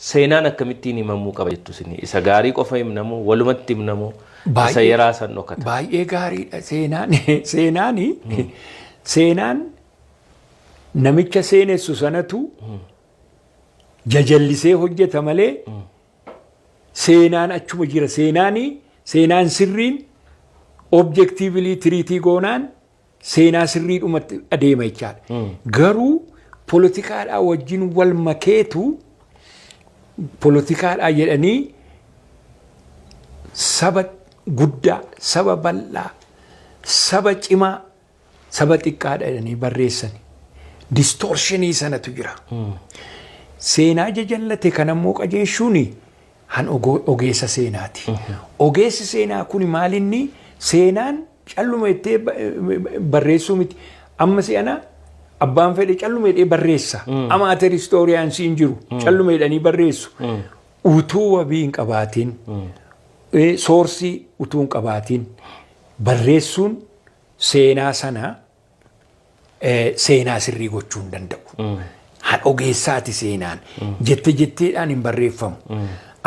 Seenaan akkamittiin himamuu qaba jettu isin? Isa gaarii qofa himnamoo, walumatti himnamoo, isa yaraa san dhokata? Baay'ee gaariidha. Seenaan namicha seenessu sanatu jajallisee hojjeta malee seenaan achuma jira. Seenaan sirriin objectively treat goonaan seenaa sirriidhumatti adeema jechaadha. Garuu poolitikaadhaa wajjin wal makeetu, poolitikaadhaa jedhanii saba guddaa, saba bal'aa, saba cimaa, saba xiqqaadha jedhanii barreessan. Distortion sanatu jira. Seenaa jajallate kanammoo qajeeshuun han ogeessa seenaati. Ogeessi seenaa kun maalinni seenaan calluma jettee barreessuu miti. Amma si'ana abbaan fedhe calluma jedhee barreessa. Amateur historians hin jiru. Calluma jedhanii barreessu. Utuu wabii hin qabaatiin, source utuu hin qabaatiin barreessuun seenaa sana seenaa sirrii gochuu hin danda'u. Han ogeessaati seenaan. Jette jetteedhaan hin barreeffamu.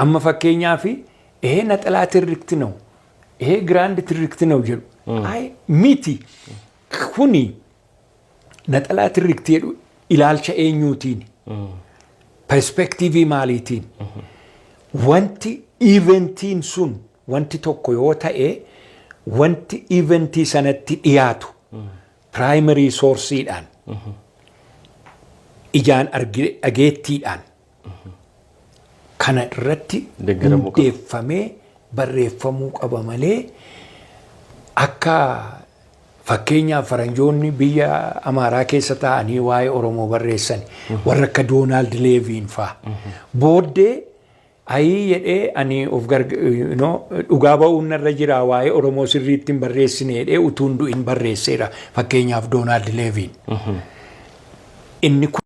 Amma fakkeenyaaf ይሄ ነጠላ ትርክት ነው፣ ይሄ grand ትርክት ነው jedhu. Ay miti, kuni ነጠላ ትርክት jedhu ilaalcha eenyuutiin, perspective maaliitiin, wanti eventiin sun, wanti tokko yoo ta'e, wanti eventii sanatti dhiyaatu primary sourceiidhaan, ijaan dhageettiidhaan kana irratti Deeggaramuu qaba. hundeeffamee barreeffamuu qaba malee, akka fakkeenyaaf faranjoonni biyya Amaaraa keessa taa'anii waa'ee Oromoo barreessan, warra akka Donald Levine faa, booddee ayii jedhee, ani of no, dhugaa ba'uun narra jira, waa'ee Oromoo sirriitti hin barreessine jedhee utuun du'in barreesseera, fakkeenyaaf Donald Levine. Inni kun